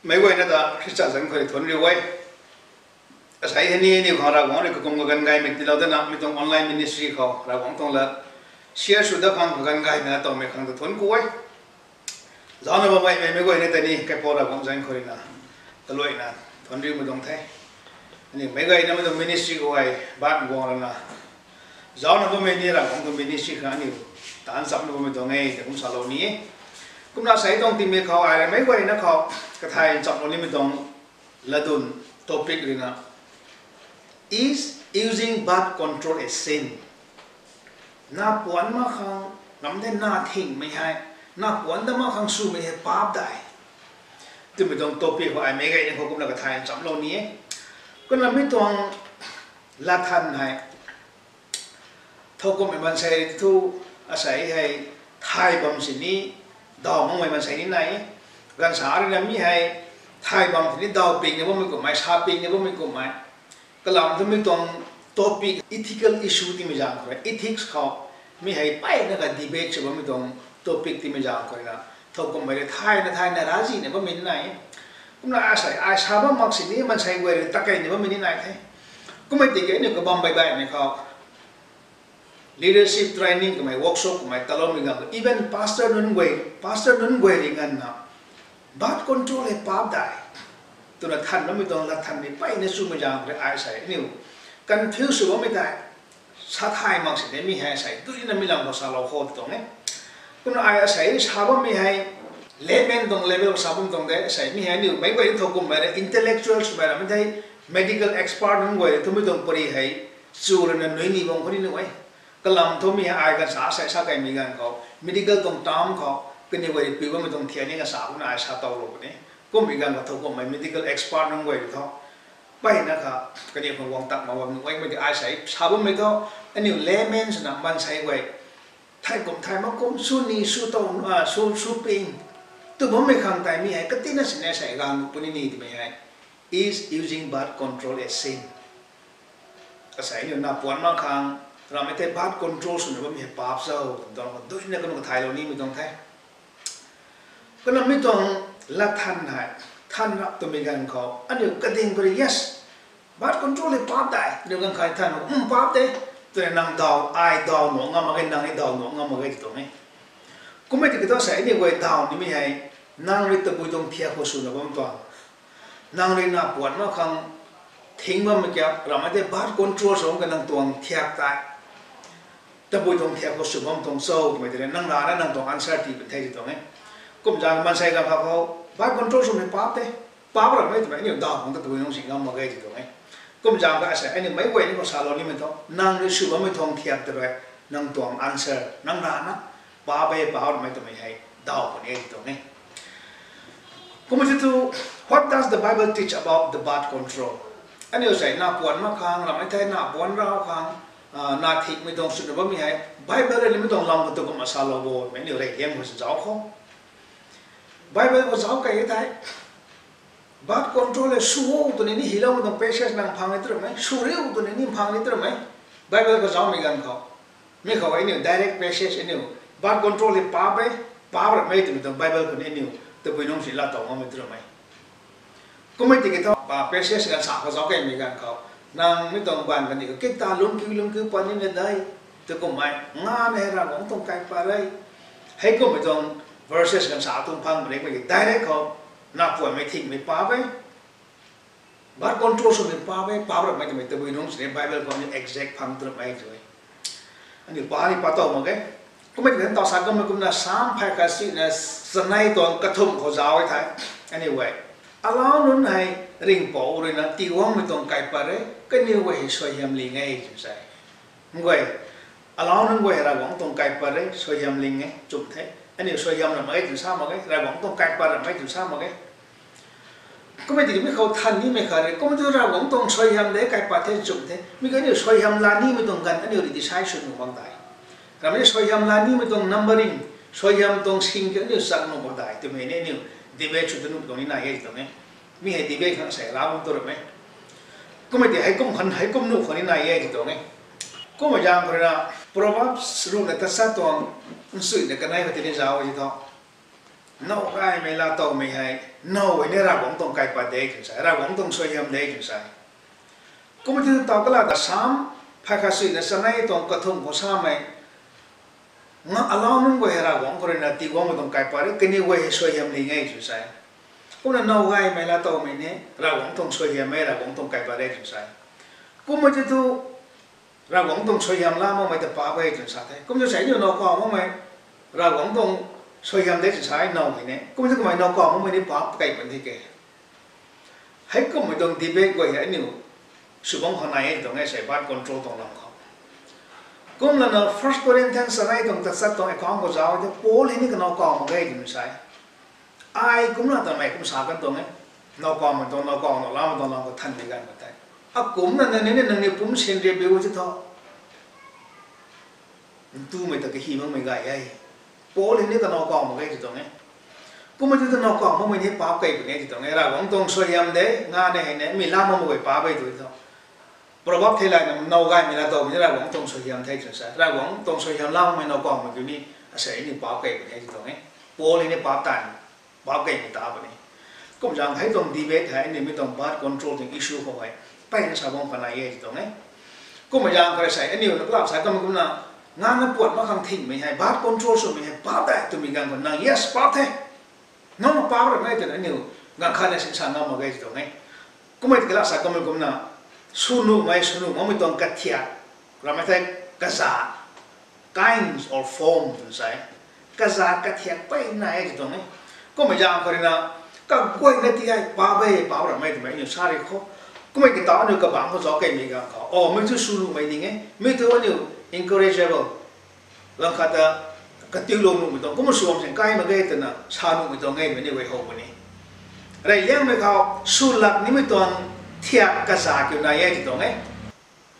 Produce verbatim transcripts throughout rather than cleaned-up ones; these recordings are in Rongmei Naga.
Meic guayna ta Khrista zanc khou rui thuanc riu e. Asei hei ni aniu khang Ravguangc rui kakum kaganv gaymei tiilou dana mi tuang online ministry khou Ravguangc tuang lat share sw dat khang kaganv gaymei na tawmei khang ta thuanc ku e. Zaucna bammei meic guayna ta ni kaipouc Ravguangc zanc khou rui na kaluaina thuanc riumei tuang the. Aniu meic guayna mi tuang ministry khou hei baanc guang rana zaucna bammei ni Ravguangc tuang ministry khang aniu taanc chamna bammei tuang e ta kum salou ni e. Kumna asei tuang tingmik khou ai rui meic guayna khou kathay nchamlou nimei tuang latdyn topic rui na, is using birth control a sin? Na puanc mak khang, ram the na thingmei hei, na puanc dat mak khang swmei hei paap dai twmei tuang topic khou ai meic guayna khou kumna kathay nchamlou ni e. Kumna mi tuang lat than hei thowkumhmei maansei thu asei hei thay bam sini daw makmei maansei ni nai e. Ganv sa rui na mi hei thay bam sini daw pingna bammei kumhmei, sa pingna bammei kumhmei. Kalam thu mi tuang topic ethical issue timei zaeng khou rui, ethics khou mi hei mpeyna kha debate sw bammei tuang topic timei zaeng khou rui na thowkumhmei rui thayna thayna razihna bammei ni nai e. Kumna asei ai sa bam mak sini maansei guay rui takeina bammei ni nai the. Kummei tiki aniu kabam baih baihmei khou leadership training kamei, workshop kamei taloumei ganv khou even pastor nunc guay, pastor nunc guay rui nganvna birth control hei paap dai twna than bammei tuang lat than ni mpeyna swmei zaeng khou rui ai sei aniu confuse sw bammei tei sa thay mak sini mi hei sei duina mi lam khou salou khou tuang e. Kumna ai asei sa bammei hei layman tuang level khou sa bam tuang de, asei mi hei aniu meic guay thowkumhmei rui intellectual swmei rammei thei medical expert nunc guay rui twmei tuang pary hei chu rui na nui ni bam khou ni nuh e. Kalam thu mi hei ai ganv sa asei sa kaimei ganv khou medical tuang term khou kaniw guay rui piu bammei tuang thiak ni ganv sa kumna ai sa towlou puni. Kummei ganv khou thowkumhmei medical expert nunc guay rui thu mpeyna kha kaniw khang guang tak mak bam nuh e. Kummei tiki ai sei sa bammei thu aniu layman swna maansei guay thay kum thay mak kum sw ni sw tow, sw ping tw bammei khang tei mi hei katina sini sei gang nuh puni ni twmei hei, is using birth control a sin? Asei aniu na puanc mak khang rammei tei birth control swna bammei hei paap cho twmei tuang khou duina kumna kathaylou nimei tuang the. Kumna mi tuang lat than hei than rap twmei ganv khou aniu kading khou rui yes, birth control hei paap dai twna ganv khat than mak, um paap de twna nang daw, ai daw nuh ngam mak ge, nang ni daw nuh ngam mak ge ti tuang e. Kummei tiki thu sei aniu guay daw nimei hei nang rui tabui tuang thiak khou swna bam tuang, nang rui na puanc mak khang thing bammei kiu rammei tei birth control sw bam ka nang tuang thiak tei tabui tuang thiak khou sw bam tuang cho twmei tei nang rana nang tuang answer tii pun the ti tuang e. Kum zaeng maansei ganv khat khou birth control swmei paap de, paap rammei twmei aniu daw khang ta tabui nung si ngam mak ge ti tuang e. Kum zaeng kha asei aniu meic guay ni khou salou nimei thu nang rui sw bammei tuang thiak tei rui nang tuang answer nang rana paap e, paap rammei twmei hei daw puni e ti tuang e. Kumna thu, what does the Bible teach about the birth control? Aniu sei na puanc mak khang rammei tei na puanc rau khang na thingmei tuang swna bammei hei Bible rui nimei tuang lam khou tu kumna salou bo twmei aniu rey liang khou si zauc khou Bible khou zauc kei e thei birth control hei sw o twni ni hyloumei tuang passage nang phang ni twramei, sw riu twni ni phang ni twramei. Bible khou zaucmei ganv khou mi khou aniu direct passage aniu birth control hei paap e, paap rammei twmei tuang Bible khou ni aniu tabui nung si laa tow ngammei twramei. Kummei tiki thu passage ganv sa khou zauc keymei ganv khou nang mi tuang baanv kani khou kikta lungckiu lungckiu pat nina dei tw kummei, ngana hei Ravguangc tuang kaipat e. Heikummei tuang verses ganv sa tuang phang rimei ki direct khou na puanmei thingmei paap e, birth control swmei paap e, paap rammei twmei tabui nung sini Bible khou ni exact phang twramei tu e. Aniu pa ni pa tow mak ge. Kummei tiki thu taw sa kummei kumna Sam phay khat sina chanei tuang kathumh khou zauc e thei, aniu guay alau nunc hei ringhpouc rui na tiiguangmei tuang kaipat e, kaniw guay hei suaihiamling e tw sa e. Guay, alau nunc guay hei Ravguangc tuang kaipat e, suaihiamling e, chum the. Aniu suaihiam rammei tw sa mak ge, Ravguangc tuang kaipat rammei tw sa mak ge. Kummei tiki mi khou than nimei khat rui kumna thu Ravguangc tuang suaihiam de kaipat the chum the. Mi kaniw suaihiam laa nimei tuang ganv aniu rui decide sw nuh bam dai. Ramei suaihiam laa nimei tuang numbering, suaihiam tuang sing ki aniu chak nuh bam dai twmei ni aniu debate sw ta nuh tuang ni nai e tuang e. Mi hei debate khang sei laa bam tu ramei. Kummei tiki heikum khan heikum nuh khou ni nai e ti tuang e. Kummei zaeng khou rui na Proverbs ruhna tachat tuang nchuina kanei khou tini zauc e ti thu, Now gaymei laatowmei hei, now hei ni Ravguangc tuang kaipat de twna sa, Ravguangc tuang suaihiam de twna sa. Kumna ti taw kala ta Sam phay khat sina chanei tuang kathumh khou samei, nga alau nunc guay hei Ravguangc khou ruina tiiguangmei tuang kaipat e, kaniw guay hei suaihiam ni nge twna sa. Kumna now gaymei laatowmei ni Ravguangc tuang suaihiam e, Ravguangc tuang kaipat de twna sa. Kumna ti thu Ravguangc tuang suaihiam laa makmei ta paap e twna sa the. Kumna sa aniu now kaw makmei Ravguangc tuang suaihiam de twna sa now hei ni. Kumna ti kamei now kaw makmei ni paap kei puni the ke. Heikumhmei tuang debate guay hei aniu sw bam khou nai e tuang e sei birth control tuang lam khou. Kumlana First Corinthians chanei tuang tachat tuang account khou zauc e the Paul hei ni kanow kaw mak ge twna sa e. Ai kumna tamei kum sa kan tuang e. Now kawmei tuang, now kaw, now lamei tuang lam khou thanmei ganv khou tei, akumna nangniw ni nangniw pumc sin riap biu ti tho. Ntumei ta kahi makmei gay e. Paul hei ni kanow kaw mak ge ti tuang e. Kumna ti kanow kaw makmei ni paap kei puni ti tuang e. Ravguangc tuang suaihiam de, nga ne hei ni mi lam makmei guay paap e tu tho. Proverb thei layna now gaymei laatowmei ni Ravguangc tuang suaihiam the twna sa. Ravguangc tuang suaihiam laa makmei now kawmei kiu ni, asei ni paap kei puni ti tuang e. Paul hei ni paap tan, paap keimei ta puni. Kum zaeng hei tuang debate hei aniu mi tuang birth control tuang issue khou hei mpeyna sa bam khou nai e ti tuang e. Kumna zaeng khou rui sei aniu na club sa kamei kumna, ngana puat mak khang thingmei hei birth control swmei hei paap de twmei ganv khou nang yes paap the. Nang paap ramei twna aniu ganv khat na sinsa ngam mak ge ti tuang e. Kummei ti kala sa kamei kumna, swnuhmei, swnuh makmei tuang kathiak, ramei thei kazat, kinds or form twna sa e. Kazat kathiak mpeyna e ti tuang e. Kummei zaeng khou ruina, kaguayna ti hei paap e, paap ramei twmei aniu sa ri khou. Kummei kata aniu kabangc khou zauc keymei ganv khou, o, mi thu swnuhmei ding e, mi thu aniu encourageable, ganv khat ta katiulou nuhmei tuang, kumna sw bam sin kai mak ge twna sa nuhmei tuang e twmei ni guay how puni. Reyliangmei khou swlak nimei tuang thiak kazat kiu nai e ti tuang e.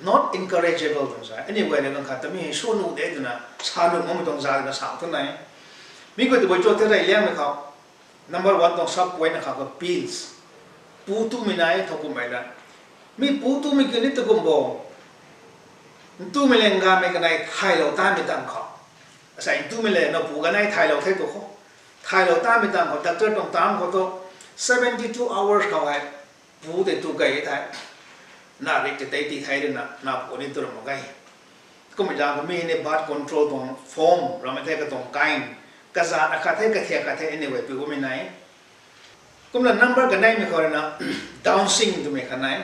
Not encourageable twna sa e. Aniu guay na ganv khat ta mi hei swnuh de twna sa nuh makmei tuang zat na sa tu nai. Mi guay tabui cho the reyliangmei khou, number one tuang sub point na kha khou pills, pu tumei nai tho kummei na. Mi pu tumei kiu ni tu kum bo, ntumei le nggaymei kanei thaylou tanmei tang khou, asei ntumei le now pu kanei thaylou the tu khou, thaylou tanmei tang khou doctor tuang tam khou tu, seventy two hours khou hei pu tei tu kei thei, na rik tei tei ti thei ruina na pu ni tu ra mak ge. Kummei zaeng khou mi ni birth control tuang form, ramei thei katuang kind, kazat akhat the, kathiak akhat the, aniu guay piu bammei nai. Kumna number kaneimei khou ruina, Down syndrome twmei khat nai.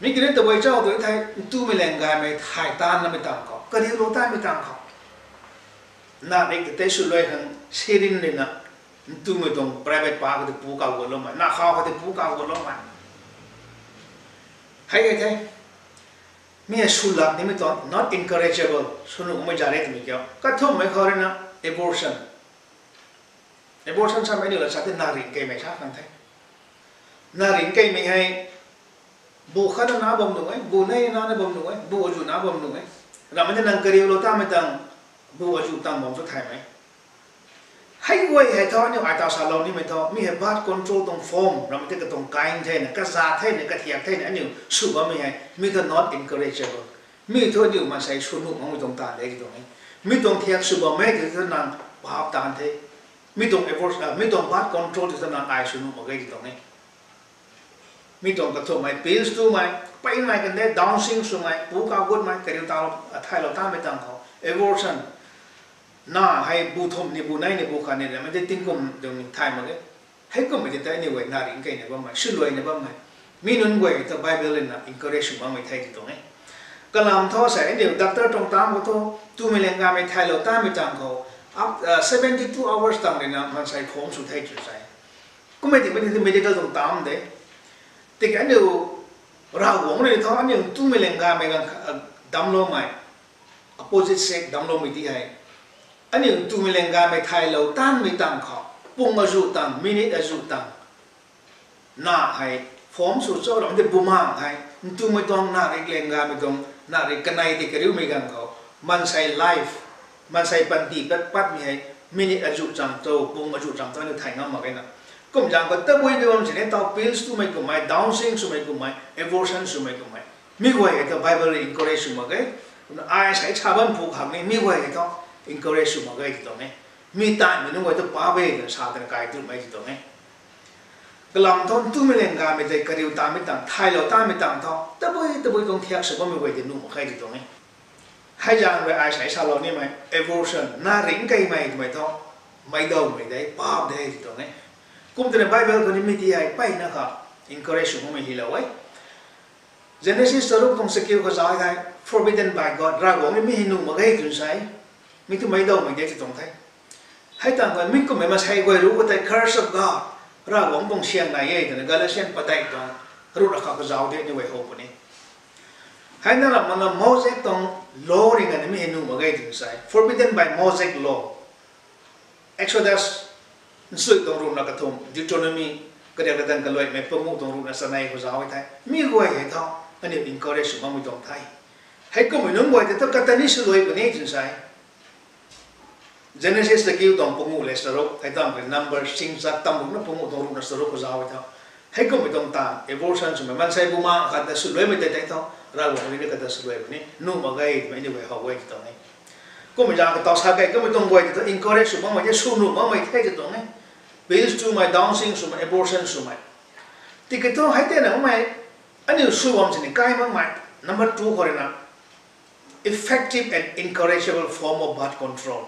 Mi kiu ni tabui cho tu thei, ntumei le nggaymei thay tanmei tang khou, kariulou tanmei tang khou, na rik tei tei swluai khang syringe ruina, ntumei tuang private part khou tei pu kaguatloumei, na khou khou tei pu kaguatloumei. Hei hei the, mi hei swlak nimei tuang not encourageable, swnuh makmei zat e twmei kiu. Kathumhmei khou ruina, abortion. Abortion samei aniu la sa the, na ringh keymei sa khang the. Na ringh keymei hei, bu khat na na bam nuh e, bu nei na na bam nuh e, bu azuh na bam nuh e. Ramei thei nang kariulou tanmei tang, bu azuh tang bam tu thaymei. Hei guay hei thu aniu ai taw salou nimei thu, mi hei birth control tuang form, ramei thei katuang kind thena, kazat thena, kathiak thena aniu sw bammei hei, mi thu not encourageable. Mi thu aniu maansei swnuh makmei tuang taanv de ti tuang e. Mi tuang thiak sw bam e ti thu nang paap taanv the. Mi tuang abort-, mi tuang birth control ti thu nang ai swnuh mak ge ti tuang e. Mi tuang kathumhmei pills tumei, pey nai kan de, Down syndrome swmei, pu kaguatmei, kariu ta, thaylou tanmei tang khou, abortion. Na hei bu thumh ni, bu nei ni, bu khat ni, ramei tei tingkum tuang thay mak ge. Heikumhmei ti tei aniu guay na ringh keyna bammei, swluaina bammei, mi nunc guay ta Bible ruina encourage sw makmei the ti tuang e. Kalam thu sei aniu doctor tuang tam khou thu, ntumei le nggaymei thaylou tanmei tang khou, seventy two hours tang ruina maansei form sw the tw sa e. Kummei ti mei ti medical tuang tam de. Tiki aniu Ravguangc rui thu aniu ntumei le nggaymei ganv kha, damcloumei, opposite sex damcloumei ti hei, aniu ntumei le nggaymei thaylou tanmei tang khou, pung azuh tang, minute azuh tang, na hei form sw cho, ramei tei bumaeng hei, ntumei tuang na rik le nggaymei tuang na rik kanei tei kariumei ganv khou, maansei life, maansei panty pat patmei hei, minute azuh chang cho, pung azuh chang cho aniu thay ngam mak ge na. Kum zaeng khou tabui bi bam sini taw pills tumei kummei, Down syndrome swmei kummei, abortion swmei kummei, mi guay hei thu Bible rui encourage sw mak ge. Kumna ai sei sa bam phu khang ni mi guay hei thu encourage sw mak ge ti tuang e. Mi taimei nunc guay tu paap e twna sa twna kai tumei ti tuang e. Kalam thu ntumei lang gaymei tei kariu tamei tang, thaylou tamei tang thu, tabui tabui tuang thiak sw bammei guay tei nuh mak khe ti tuang e. Hei zaeng rui ai sei salou nimei abortion, na ringc keymei twmei thu, meic dawmei de, paap de ti tuang e. Kum twna Bible khou ni mi ti hei mpeyna kha encourage sw bammei hylou e. Genesis charuk tuang chakiu khou zauc thei, forbidden by God, Ravguangc ni mi hei nuh mak ge twna sa e. Mi tu meic dawmei de ti tuang the. Hei tang khou mi kummei masei guay ruc khou tei curse of God, Ravguangc tuang siang nai e twna Galatian padeih tuang ruhna kha khou zauc de ni guay how puni. Hei na ram mana Mosaic tuang law ring ani mi hei nuh mak ge twna sa e. Forbidden by Mosaic law. Exodus nchuih tuang ruhna kathumh, Deuteronomy kariak kadan kaluaimei panguh tuang ruhna chanei khou zauc e thei, mi guay hei thu aniu encourage sw makmei tuang the. Hei kummei nunc guay tei thu kata ni swluai puni twna sa e. Genesis chakiu tuang panguh le charuk, hei tang khou Number singchak tam ruhna panguh tuang ruhna charuk khou zauc e thu, hei kummei tuang taanv, abortion swmei, maansei bumaeng khat ta swluaimei tei tei thu, Ravguangc rui ni kata swluai puni, nuh mak ge twmei ni guay how e ti tuang e. Kummei zaeng kataw sa kei kummei tuang guay tei thu encourage sw makmei the, sw nuh makmei the ti tuang e. Pills twmei, dancing swmei, abortion swmei. Tiki thu hei tei na makmei, aniu sw bam sini kai makmei. Number two khou rui na, effective and encourageable form of birth control.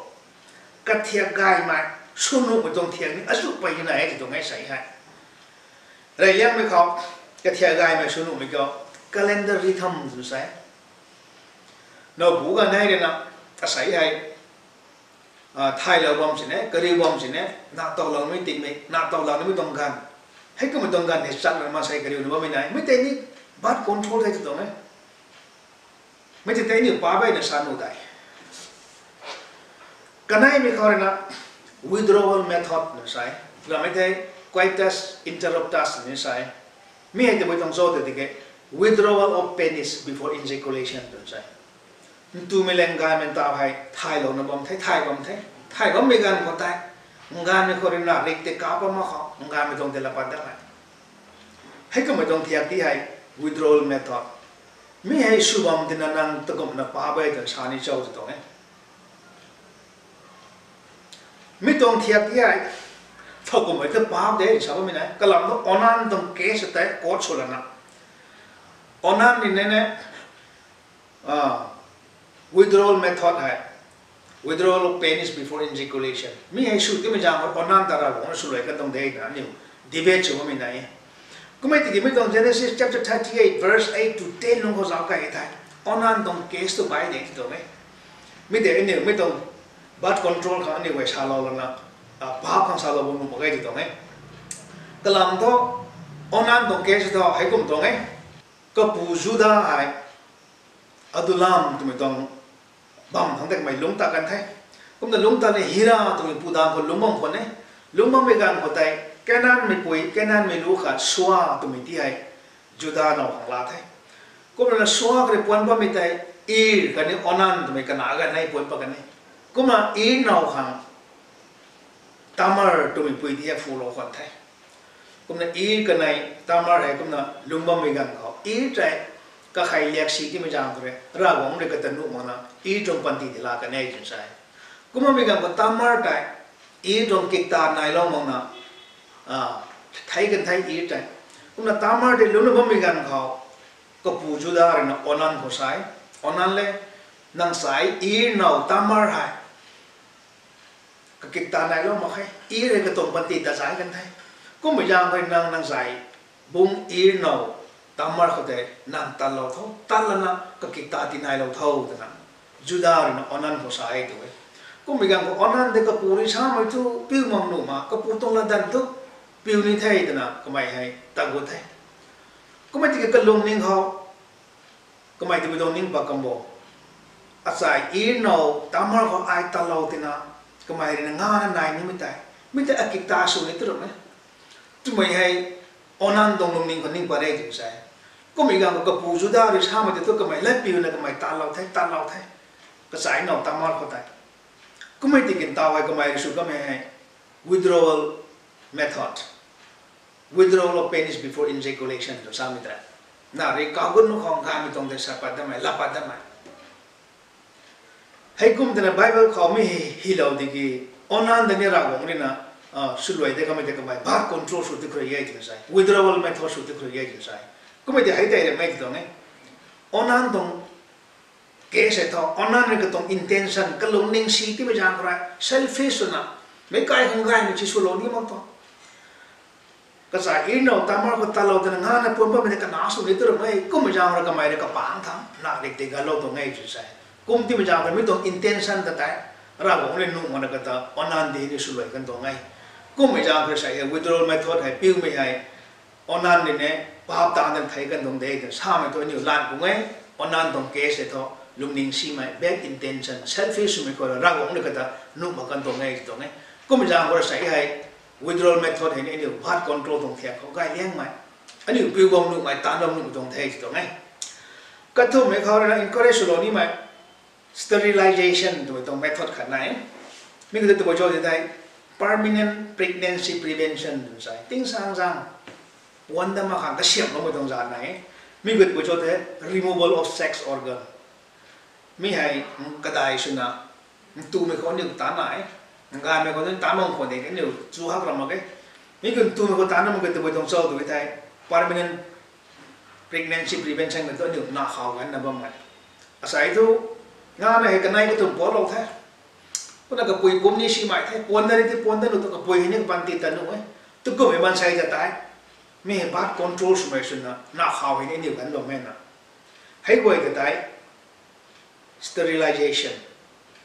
Kathiak gaymei, sw nuhmei tuang thiak ni azuh peyna e ti tuang e sei hei. Reyliangmei khou, kathiak gaymei sw nuhmei khou, calendar rhythm twna sa e. Nowpu ganv hei rui na, asei hei, thaylou bam sini, kariu bam sini, na tawlou nimei tingmei, na tawlou nimei tuang ganv. Hei kummei tuang ganv hei chakna maansei kariuna bammei nai. Mi tei ni birth control the ti tuang e. Mi tei tei niu paap e na sa nuh de. Kaneimei khou rui na withdrawal method na sa e. Ramei tei coitus interruptus ni sa e. Mi hei tabui tuang cho tei tiki withdrawal of penis before ejaculation twna sa e. Ntumei lang gaymei ntaw hei thaylouna bam the, thay bam the. Thay bammei ganv khou tei, gaymei khou rui na rik tei kap bam mak khou, gaymei tuang tei lapat dat e. Hei kummei tuang thiak ti hei withdrawal method. Mi hei sw bam tina nang takumna paap e twna sa ni cho tw tuang e. Mi tuang thiak ti hei, thow kummei ta paap de sa bammei nai. Kalam thu Onan tuang case tei quote sw lana, Onan ni ne ne, withdrawal method hei, withdrawal of penis before ejaculation. Mi hei sw timei zaeng khou Onan ta Ravguangc rui swluai kan tuang de na aniu debate sw bammei nai e. Kummei tiki mi tuang Genesis chapter thirty-eight verse eight to ten lung khou zauc kay the. Onan tuang case tu bai de ti tuang e. Mi tei aniu mi tuang birth control khang aniu guay salou lana, paap khang salou bam nuh mak ge ti tuang e. Kalam thu, Onan tuang case thu hei kum tuang e. Kapu Juda hei Adullam twmei tuang bam thangc tei kamei lungc tat kan the. Kumna lungc tat ni Hira twmei pu dang khou lungc bam khwan e. Lungc bammei ganv khou tei Kanaanmei pui, Kanaanmei lu khat Sua twmei ti hei Juda now khang laa the. Kumna Sua kha rui puan bammei tei Ir khatni Onan twmei kana ganv hei puan pat kan e. Kumna Ir now khang Tamar twmei pui ti hei phulou khwan the. Kumna Ir kanei Tamar hei kumna lungc bammei ganv khou Ir tei kakhei liak si timei zaeng khou rui Ravguangc rui kata nuh makna Ir tuang panty ti laa kan e twna sa e. Kum bammei ganv khou Tamar tei Ir tuang kikta nailou makna thei kan the Ir tei. Kumna Tamar tei lungcna bammei ganv khou kapu Juda rui na Onan khou sa e, Onan le, nang sai Ir now Tamar hei kakikta nailou mak khe, Ir hei katuang panty ta zai kan the. Kummei zaeng khou nang, nang sai bung Ir now Tamar khou tei nang tatlou tho, tat lana kakikta ti nailou tho twna Juda rui na Onan khou sa e tw e. Kummei ganv khou Onan tei kapu rui samei thu piu mak nuh ma, kapu tuang latdanv thu piu ni the twna kamei hei tat gut the. Kummei tiki kalungning khou kamei tabui tuang ning pat kan bo, achai Ir now Tamar khou ai tatlou tina kamei rui na ngana nai nimei tei, mi tei akikta sw ni tu ram e twmei hei Onan tuang lungning khou ning pat e tw sa e. Kummei ganv khou kapu Juda rui samei tei thu kamei lat piuna kamei tatlou the, tatlou the, kachai now Tamar khou tei. Kummei tiki ntaw hei kamei rui sw kamei hei withdrawal method, withdrawal of penis before ejaculation tw samei tei, na rui kagun nu khou gaymei tuang tei sa pat damei, la pat damei. Hei kum twna Bible khou mi hei hylou tiki Onan de ni Ravguangc rui na swluai de kamei tei kamei birth control sw ti khou rui e twna sa e, withdrawal method sw ti khou rui e twna sa e. Kummei tei hei tei ramei ti tuang e. Onan tuang case hei thu, onan rui katuang intention, kalungning si timei zaeng khou rui selfish swna, meic kai khang gaymei si swlou ni mak tuang. Kachai irnau tamar khou talou twna ngana puan bammei tei kana sw ni tu ramei, kummei zaeng rui kamei rui kapang tha, nak rik tei galou tuang e tw sa e. Kum timei zaeng rui mi tuang intention ta tei, Ravguangc rui nuh makna kata onan de ni swluai kan tuang e. Kummei zaeng rui sa e, withdrawal method hei piumei hei, onan ni ne, paap tang dan thei kan tuang de twna samei thu aniu lan kung e. Onan tuang case hei thu, lungning simei, bad intention, selfish swmei khou Ravguangc rui kata nuh mak kan tuang e tw tuang e. Kummei zaeng khou rui sa e hei, withdrawal method hei ni aniu birth control tuang thiak khou gay liangmei, aniu piu bam nuhmei, taanv bam nuhmei tuang the tw tuang e. Kathumhmei khou rui na encourage swlou nimei, sterilization twmei tuang method khat nai e. Mi khou tei tabui cho tei thei, permanent pregnancy prevention twna sa e. Tingsaengzaeng puan dat mak khang kasiamhloumei tuang zat nai e. Mi khou tabui cho tei removal of sex organ. Mi hei kadai swna, ntumei khou aniu taanv nai e. Gaymei khou ni taanv bam khwan de, aniu chu hak ram mak e. Mi khou ntumei khou taanv mak e tabui tuang cho tw thei, permanent pregnancy prevention khou tu aniu na khou ganna bammei. Asei thu, ngamei hei kanei kathumh puanclou the. Kumna kapui kum ni simei the, puan dat ri tei puan dat nuh tu kapui hei ni kapanty tat nuh e. Tu kummei maansei ta tei, mi hei birth control swmei swna na khou hei ni aniu gan bammei na. Hei guay ta tei, sterilization,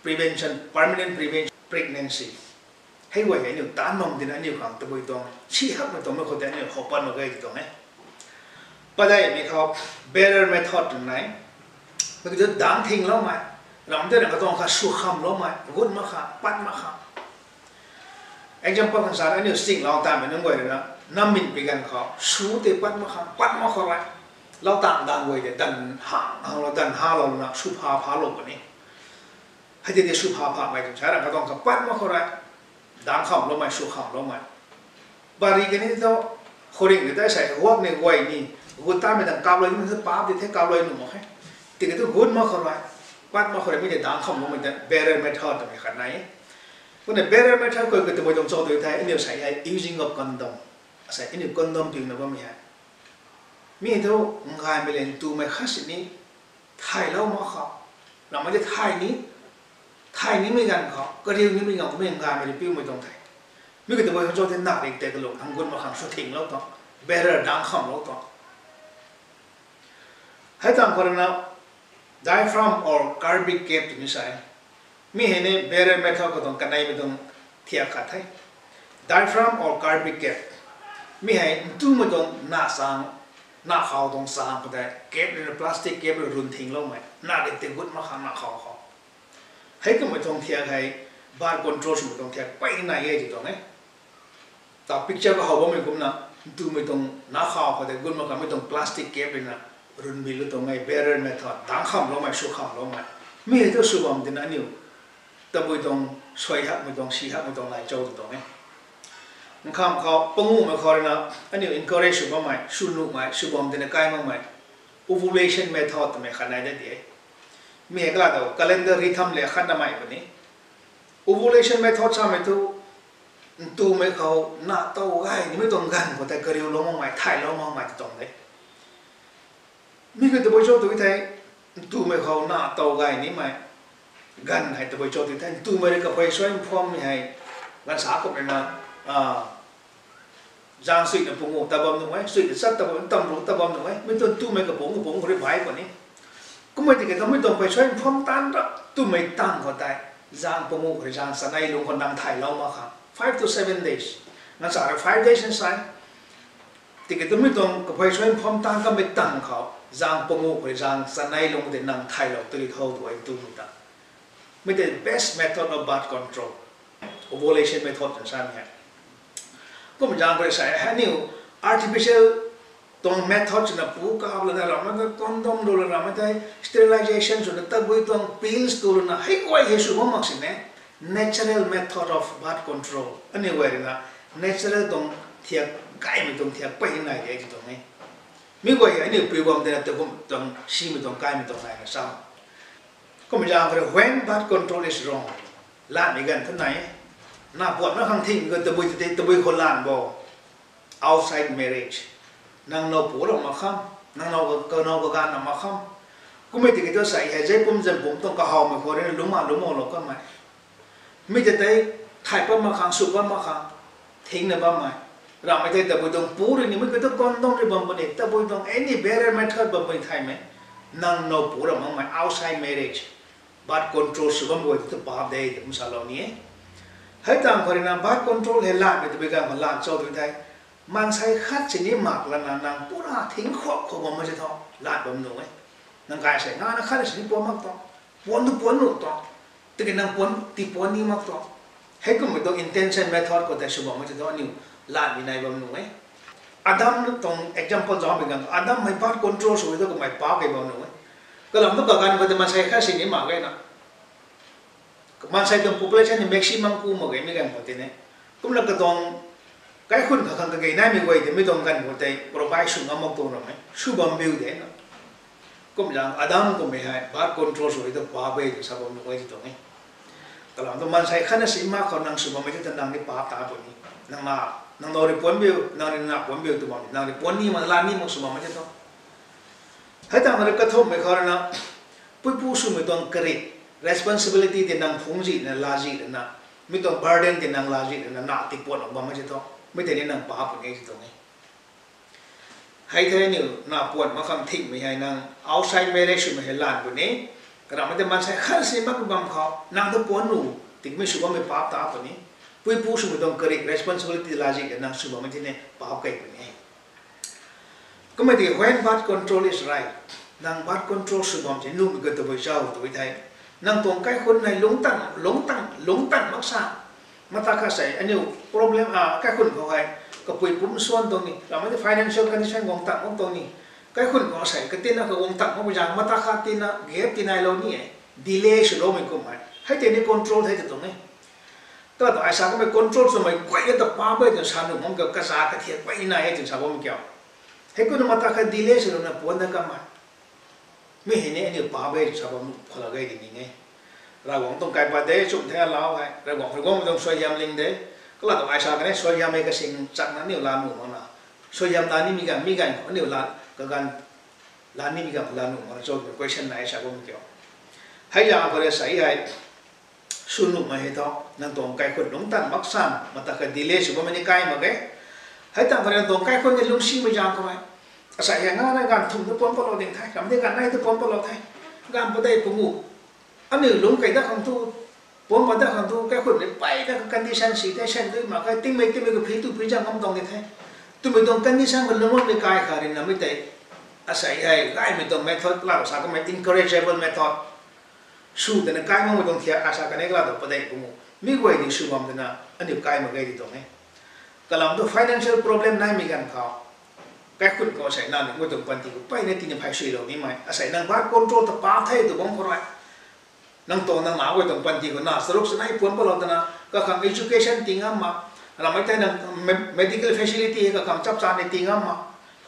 prevention, permanent prevention pregnancy. Hei guay hei aniu taanv bam tina aniu khang tabui tuang si hakmei tuang mei khou tei aniu how pat mak ge tw tuang e. Padeihmei khou, barrier method twna nai. Mi khou tu dangc thingloumei, ram tei na katuang kha sw khamloumei, gut mak kha, pat mak kha. Example khang sa aniu singlou tanmei nunc guay rui na, namminpui ganv khou sw tei pat mak khang, pat mak khou rui, lou tang dan guay tei dan hang hanglou, dan halou na sw pha phalou puni. Hei tei tei sw pha phamei twna sa ra katuang kha pat mak khou rui, dangc khamloumei, sw khamloumei. Bari kani thu, khouringh ni tei sei, huak ni guay ni, gut tanmei tang kaplou ni thu paap di the, kaplou nuh mak khe. Tiki thu gut mak khou rui, pat mak khou rui mi tei dangc khamloumei tei barrier method twmei khat nai e. Kumna barrier method khou kata tabui tuang cho tw thei, aniu sei hei using of condom. Asei aniu condom piuna bammei hei, mi thu, ngaymei le ntumei khat sini thaylou mak khou, ramei tei thay ni, thay nimei ganv khou kariu nimei ganv khou mi ngaymei rui piumei tuang the. Mi kata tabui tuang cho tei nak rik tei kalung hang gut mak khang sw thinglou tuang, barrier dangc khamlou tuang. Hei tang khou rui na, diaphragm or curved cap twmei sa e. Mi hei ni barrier method khou tuang kaneimei tuang thiak khat the. Diaphragm or curved cap. Mi hei ntumei tuang na chang, na khou tuang chang khou tei cap rui na, plastic cap rui run thingloumei, nak rik tei gut mak khang na khou khou. Hei kummei tuang thiak hei, birth control swmei tuang thiak pey nai e tw tuang e. Ta picture khou how bammei kumna, ntumei tuang na khou khou tei gut mak khang mi tuang plastic cap rui na, run bilou tuang e, barrier method, dangc khamloumei, sw khamloumei. Mi hei thu sw bam tina aniu tabui tuang suai hakmei tuang, si hakmei tuang nai cho tw tuang e. Nkham khou, panguhmei khou rui na, aniu encourage sw bammei, sw nuhmei, sw bam tina kai makmei, ovulation method twmei khat nai de di e. Mi hei kala tu calendar rhythm le khat namei puni. Ovulation method samei thu, ntumei khou na tow gay nimei tuang ganv khou tei kariulou makmei, thaylou makmei tw tuang de. Mi khou tabui cho tw thei, ntumei khou na tow gay nimei ganv hei tabui cho tw thei, ntumei rui kaphay suai mphammei hei, ganv sa kumna, zaeng suina panguh ta bam nuh e, suina chat ta bam, tamruc ta bam nuh e, mi tuang ntumei kapungc kapungc khou rui bai puni. Kummei tiki thu mi tuang phay suai mpham taanv rap twmei tang khou tei, zaeng panguh khou rui zaeng chanei lungc khou nang thaylou mak khang five to seven days. Nang sa rui five days na sa e. Tiki thu mi tuang kaphay suai mpham taanv kamei tang khou, zaeng panguh khou rui zaeng chanei lungc tei nang thaylou tu ri tho tw e ntumei ta. Mi tei best method of birth control, ovulation method twna samei hei. Kum zaeng khou rui sa e, hei aniu artificial tuang method swna pu kap lana ramhmei tei, condom rui lana ramhmei tei, sterilization swna tabui tuang pills tu lana hei guay hei sw bam mak sini, natural method of birth control. Aniu guay rui na natural tuang thiak, gaymei tuang thiak pey nai de tw tuang e. Mi guay hei aniu piu bam tina takum tuang simei tuang gaymei tuang nai na sa. Kum zaeng khou rui when birth control is wrong, latmei ganv thu nai e. Na puan na khang thing ka tabui tei tabui khou lan bo. Outside marriage. Nang now pu ra mak kham, nang now ka now kaganv na mak kham. Kummei tiki tu sa hei zei pum zan pum tuang kahawmei khou rui na lungc ma lungc ma lou kamei. Mi tei tei thay pat mak khang, sw pat mak khang, thingna bammei. Ramhmei tei tabui tuang pu rui ni mi ka tu condom rui bam puni, tabui tuang any barrier method bam puni thaymei. Nang now pu ra makmei outside marriage. Birth control sw bam guay tu paap de, kum salou ni e. Hei tang khou rui na birth control hei latmei tabui ganv khou lat cho tu thei. Maansei khat sini mak lana nang pura thing khuak khou bam mak se thu, lat bam nuh e. Nang kai sei, nana khat sini puan mak tuang, puan tu puan nuh tuang, tiki nang puan ti puan ni mak tuang. Heikummei tuang intention method khou tei sw bam mak se thu aniu latmei nai bam nuh e. Adam tuang example zaumei ganv, Adam hei birth control sw tu kamei paap kei bam nuh e. Kalam tu kaganv khou tei maansei khat sini mak ge na. Maansei tuang population ni maximum ku mak ge mi ganv khou tei ne. Kumna katuang kaikhun kha khang kage naimei guay tei mi tuang ganv khou tei provide sw ngam mak tuang ram e. Sw bam biu de na. Kum zang Adam kummei hei birth control sw tu paap e tu sa bam nuh e ti tuang e. Kalam tu maansei khat na si mak khou nang sw bammei tei ta nang ni paap ta puni. Nang na, nang now rui puan biu, nang rui na puan biu tu bam, nang rui puan ni mak, lat ni mak sw bammei tei tu. Hei tang rui kathumhmei khou rui na, puipu swmei tuang karik, responsibility tei nang phungc zi na, la zi na, mi tuang burden tei nang la zi na, na ti puan bam mak se thu, mi tei ni nang paap puni ti tuang e. Hei the aniu na puan mak khang thingmei hei nang outside marriage swmei hei lan puni. Karamhmei tei maansei khat si mak bam khou nang tu puan nuh, tikmei sw bammei paap ta puni. Puipu swmei tuang karik responsibility la zi na nang sw bammei tei ni paap kei puni. Kummei tiki when birth control is right, nang birth control sw bam se nuhmei ka tabui zau tu thei. Nang tuang kaikhun hei lungctan, lungctan, lungctan mak sa. Mata kha sei aniu problem a kaikhun khou hei, kapui pum suan tuang ni, ramhmei tei financial condition guang tan mak tuang ni. Kaikhun khou sei katina ka guang tan makmei zaeng mata kha tina gap ti nailou ni e. Delay swloumei kum hei. Hei tei ni control the ti tuang e. Tala tu ai sa kamei control swmei guay ta paap e twna sa nuh bam kiu, kaza kathiak pey nai e twna sa bam kiu. Hei kumna mata kha delay swlouna puan na kamei. Mi hei ni aniu paap e twna sa bam khou la ge di ning e. Ravguangc tuang kaipat de, chum the alau hei. Ravguangc, Ravguangc tuang suaihiam ling de. Kala tu ai sa kanei suaihiam e kasing chakna aniu la nuh makna. Suaihiam la nimei ganv, mi ganv aniu la, kaganv la nimei ganv la nuh makna cho question nai sa bam kiu. Hei zaeng khou rui sei hei. Sw nuhmei hei thu, nang tuang kaikhun lungctan mak san, mata kha delay sw bammei ni kai mak ge. Hei tang khou rui nang tuang kaikhun ni lungcsimei zaeng khou hei. Asei hei nana ganv thumh tu puan palou ding the, ramhmei tei ganv nei tu puan palou the. Ganv padeih pungu. Aniu lungc kei dat khang tu, puan pat dat khang tu, kaikhun ni pey dat kha condition si the, sen tu mak khe, tingmei tingmei kaphi tu phi zang ngam tuang ni the. Twmei tuang condition khou lungc bammei kai kha rui namei tei. Asei hei, gaymei tuang method, kala sa kamei encourageable method. Sw twna kai makmei tuang thiak, asa kanei kala tu padeih pungu. Mi guay ni sw bam twna, aniu kai mak ge ti tuang e. Kalam tu financial problem naimei ganv khou. Kaikhun khou asei nang ni guay tuang panty khou peyna tina phey suilou nimei. Asei nang birth control ta paap the tu bam khou rui. Nang tuang nang na guay tuang panty khou na, charuk chanei puan palou twna, kakhang education ti ngam ma. Ramhmei tei nang me-, medical facility hei kakhang chapchan ni ti ngam ma.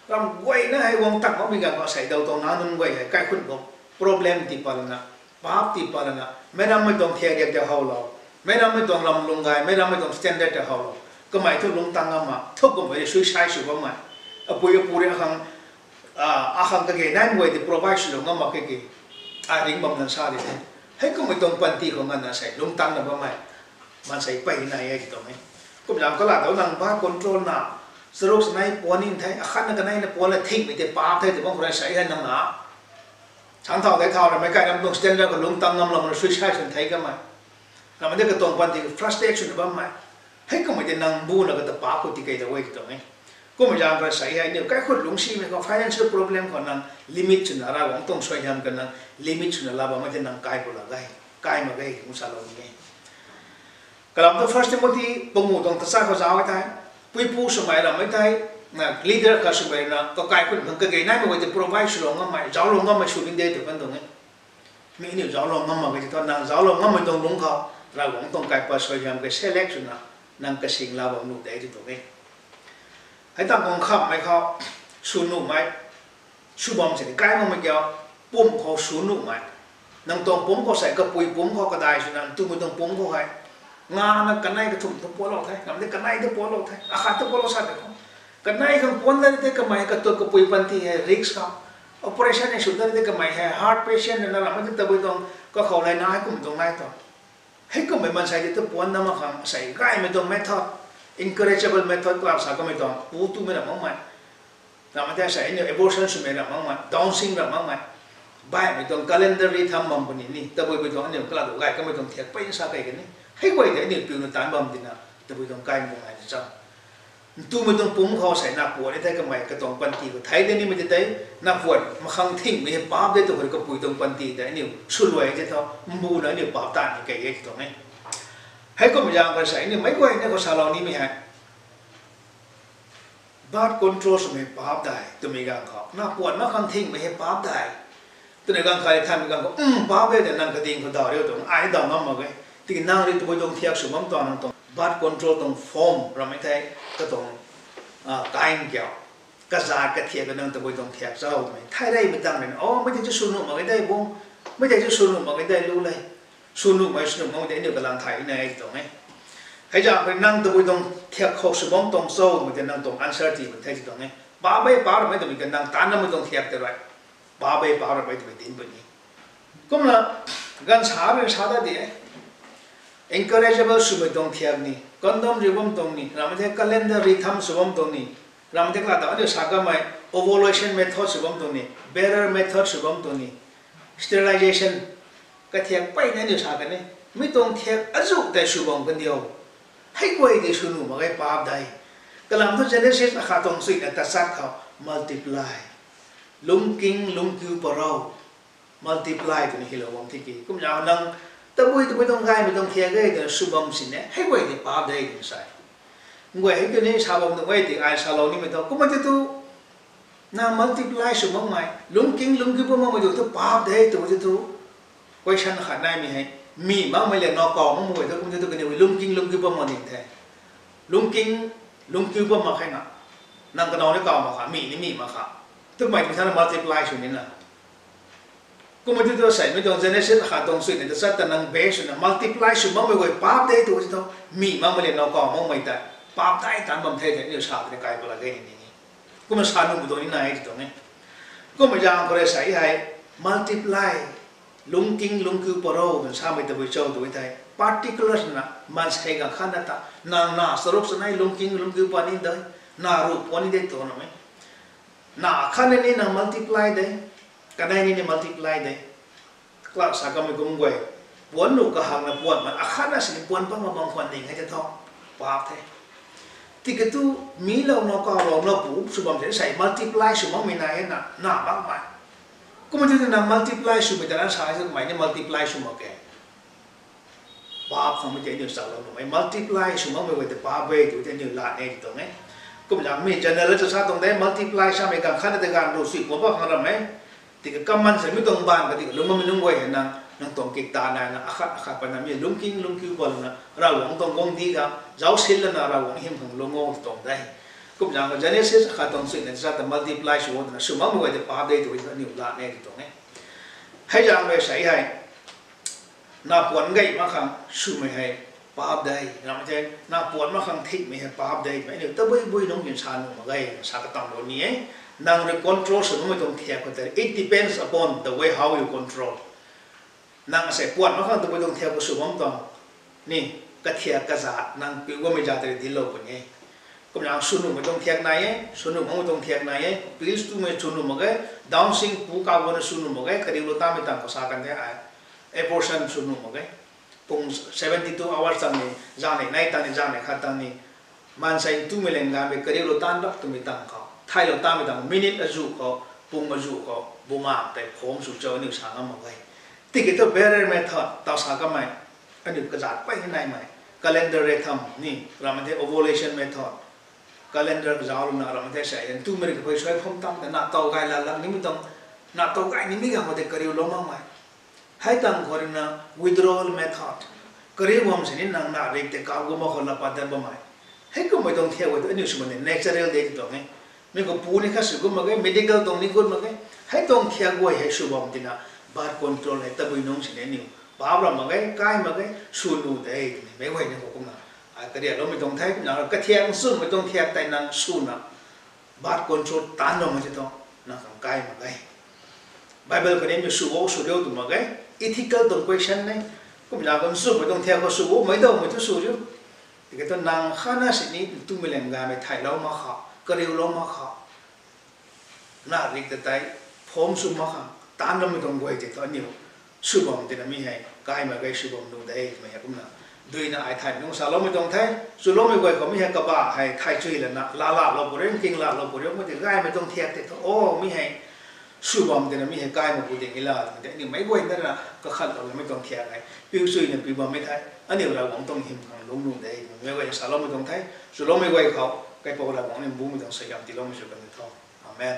Ram guayna hei guang tak makmei ganv khou asei daw tuang na nunc guay hei kaikhun khou problem ti pat lana, paap ti pat lana, meic rammei tuang thiak riak tei howlou, meic rammei tuang lam lung gay, meic rammei tuang standard tei howlou, kamei thu lungc tang ngam ma, thu kummei suicide sw bammei, apui apu rui akhang, akhang kage naimei guay tei provide swlou ngam mak khe ki, a ringc bam nan sa di the. Hei kummei tuang panty khou nganvna sei lungc tangna bammei, maansei pey nai e ti tuang e. Kumzam kala daw nang birth control na, charuk chanei puan ni the, akhatna kaneina puan la thingmei tei paap the ti bam khou rui sei hei nang na. Chang thau tei thau ramei kai ram tuang standard khou lungc tang ngamlou makna suicide swn thei kamei. Ramhmei tei katuang panty khou frustrate swna bammei. Hei kummei tei nang buna kata paap khou tikeilou e ti tuang e. Kummei zaeng khou rui sei hei aniu kaikhun lungcsimei khou financial problem khou nang limit swna Ravguangc tuang suaihiam khou nang limit swna la bammei tei nang kai pu la ge. Kai mak ge kum salou ni e. Kalam tu First Timothy pangu tuang tachat khou zauc e thei. Puipu swmei ramhmei tei, na leader khat swmei na, kakaikhun khang kage naimei guay tei provide swlou ngammei, zauclou ngammei sw ning de tw kan tuang e. Mi aniu zauclou ngam mak ge ti thu, nang zauclou ngammei tuang lungc khou, Ravguangc tuang kaipat suaihiam khe select swna, nang kasing la bam nuh de ti tuang e. Hei tang khang khamhmei khou, sw nuhmei, sw bam sini kai makmei kiu, pumc khou sw nuhmei. Nang tuang pumc khou sei, kapui pumc khou kadai swna, twmei tuang pumc khou hei. Ngana kanei kathumh thu puanclou the, ramh di kanei thu puanclou the, akhat thu puanclou sa de khou. Kanei khang puanc dat tei kamei katuak kapui panty hei risk khou. Operation hei sw dat tei kamei hei heart patient na ramh di tabui tuang kakhou lei na hei kum tuang nai tuang. Hei kummei maansei tei thu puanc na mak khang sei gaymei tuang method, encourageable method klam sa kamei tuang pu tumei ramh makmei. Ramh di sei aniu abortion swmei ramh makmei, dancing ramh makmei. Baihmei tuang calendar rhythm bam puni ni, tabui bui tuang aniu kala tu gay kamei tuang thiak pey sa kei kani. Hei guay tei aniu piuna taanc bam tina, tabui tuang kai bung ai ni cha. Ntumei tuang pumc khou sei na puan ni thei kamei katuang panty khou thei de nimei tei tei, na puan makhang thingmei hei paap de tu khou kapui tuang panty tei aniu swluai tei thu, mbuna aniu paap tan ni kei e tuang e. Hei kummei zaeng khou sei aniu meic guay ni khou salou nimei hei, birth control swmei paap dai twmei ganv khou, na puan makhang thingmei hei paap dai twmei ganv khat thaymei ganv khou, um, paap e de nang kading khou daw riu tuang, ai daw ngam mak e. Tiki nang rui tabui tuang thiak sw bam tuang nang tuang birth control tuang form ramhmei thei, katuang, kain kiu, kazat kathiak ka nang tabui tuang thiak cho twmei thei reymei tang rui na, o, mei tei chu sw nuh mak e de bung, mei tei chu sw nuh mak e de lu le. Sw nuhmei sw nuh makmei tei aniu kalang thay na e tuang e. Hei zaeng khou nang tabui tuang thiak khou sw bam tuang cho twmei tei nang tuang answer ti bam the ti tuang e. Paap e paap ramhmei twmei ka nang taanv namei tuang thiak tei rui, paap e paap ramhmei twmei dinc puni. Kumna ganv sa rui sa ta di e. Encourageable swmei tuang thiak ni, condom riu bam tuang ni, ramhmei thei calendar rhythm sw bam tuang ni, ramhmei thei kala ta aniu sa kamei ovulation method sw bam tuang ni, bearer method sw bam tuang ni, sterilization, kathiak peyna aniu sa kan e. Mi tuang thiak azuh tei sw bam kan diu. Hei guay tei sw nuh mak ge, paap dai. Kalam thu Genesis akhat tuang suina tachat khou, multiply, lungking lungkiu pa rou, multiply twna hilou bam the ki. Kumna nang tabui tabui tuang gaymei tuang thiak e twna sw bam sini, hei guay tei paap de twna sa e. Guay hei tei ni sa bam tuang e ti ai salou nimei thu, kumna tei thu, na multiply sw makmei, lungking lungkiu pa makmei tu thu paap de tw tei thu, question khat naimei hei, mi makmei le na kaw makmei guay thu kum tei thu kaniw lungking lungkiu pa mak ning the. Lungking lungkiu pa mak khe na, nang kanow ni kaw mak kha, mi ni mi mak kha, twmei mi thana multiply sw nina. Kumna tei thu seimei tuang Genesis akhat tuang suina tachat ta nang base swna multiply sw makmei guay paap de tw tei thu, mi makmei le na kaw makmei tei paap dai taanc bam the tei aniu sa tei ni kai pala ge ni ni. Kumna sa nuhmei tuang ni nai e ti tuang e. Kumna zaeng khou rui sei hei, multiply, lungking lungkiu pa rou twna samei tabui cho tw thei, particular swna maansei ganv khat na ta, nang na charuk chanei lungking lungkiu pa ni de, na ruh pa ni de tw namei. Na akhat na ni nang multiply de, kanei ni ni multiply de. Kala sa kamei kum guay, puan nuh kahakna puan man akhat na sini puan pa mak bam khwan ning hei tei thu, paap the. Tiki thu, mi lou na kaw lou na pu sw bam the sei multiply sw makmei nai e na, na makmei. Kumna tei thu nang multiply swmei ta na sa e kamei ni multiply sw mak ke. Paap khangmei tei aniu chalou nuhmei, multiply sw makmei guay tei paap e tw tei aniu lat e ti tuang e. Kumna mi general ta sa tuang de, multiply samei ganv khat na tei ganv ruh sui pa pa khang ram e. Tiki common se mi tuang baanv ka tiki lungc bammei nunc guay hei nang, nang tuang kikta naina akhat akhat pana mi lungking lungkiu pa lana Ravguangc tuang guangcdic kha zauc sin lana Ravguangc hym khang lung o ti tuang de. Kumna Genesis akhat tuang suina tachat ta multiply sw o twna sw makmei guay tei paap de tw tei aniu lat e ti tuang e. Hei zaeng rui sei hei, na puan gay mak khang swmei hei paap de, ramhmei thei na puan mak khang thingmei hei paap de twmei aniu tabui bui nungc kin sa nuh mak ge, sa katamlou ni e. Nang rui control sw makmei tuang thiak khou tei, it depends upon the way how you control. Nang asei puan mak khang tabui tuang thiak khou sw bam tuang ni, kathiak kazat nang piu bammei zat tei dinclou puni e. Kumna sw nuhmei tuang thiak nai e, sw nuh makmei tuang thiak nai e, pills tumei sw nuh mak ge, dancing pu kaw guna sw nuh mak ge, kariulou tanmei tang khou sa kan the ai, abortion sw nuh mak ge. Pung seventy two hours tang ni, zaeng ni nai tang ni, zaeng ni khat tang ni, maansei tumei leng ganmei kariulou tan rap twmei tang khou, thaylou tanmei tang minute azuh khou, pung azuh khou bumaeng tei pham sw cho aniu sa ngam mak ge. Tiki thu bearer method taw sa kamei, aniu kazat pey ni naimei, calendar rhythm ni, ramhmei thei ovulation method, calendar kazauc lana ramhmei thei sei ntumei rui kapui suai pham tam ta na taw gay la lak nimei tuang, na taw gay nimei ganv khou tei kariulou makmei. Hei tang khou rui na withdrawal method, kariu bam sini nang na rik tei kau guma khou laa pat dat bammei. Hei kummei tuang thiak guay tu aniu swmei ni natural de ti tuang e. Mi khou pu ni kha sw gut mak ge, medical tuang ni gut mak ge. Hei tuang thiak guay hei sw bam tina birth control hei tabui nungc sini aniu Paap ra mak ge, kai mak ge, sw nuh de twmei meic guay ni khou kumna ai kariakloumei tuang the. Kumna kathiak nchumhmei tuang thiak tei nang swna birth control taanc loumei tei thu nang khang kai mak ge. Bible khou ni mi sw o sw riu tw mak ge. Ethical tuang question e. Kumna khou nchumhmei tuang thiak khou sw o meic dawmei thu sw riu. Tiki thu nang khana sini ntumei lang gaymei thaylou mak kha, kariulou mak kha, na rik ta tei form sw mak khang taanc loumei tuang guay tei thu aniu sw bam tina mi hei kai mak ge, sw bam nuh de twmei hei kumna duina ai thay nung saloumei tuang the. Swloumei guay khou mi hei kaba hei thay chui lana laa laalou pu riu, king laalou pu riu, mei tei gaymei tuang thiak tei thu o mi hei sw bam tina mi hei kai mak pu ding e la twmei tei aniu meic guayna ra kakhatloumei tuang thiak hei piu chuina piu bammei the. Aniu Ravguangc tuang hym khang lungc nuh de twmei meic guayna saloumei tuang the. Swloumei guay khou Kaipouc Ravguangc ni mbumei tuang suaihiam tiiloumei sw kan ni tho. Amen.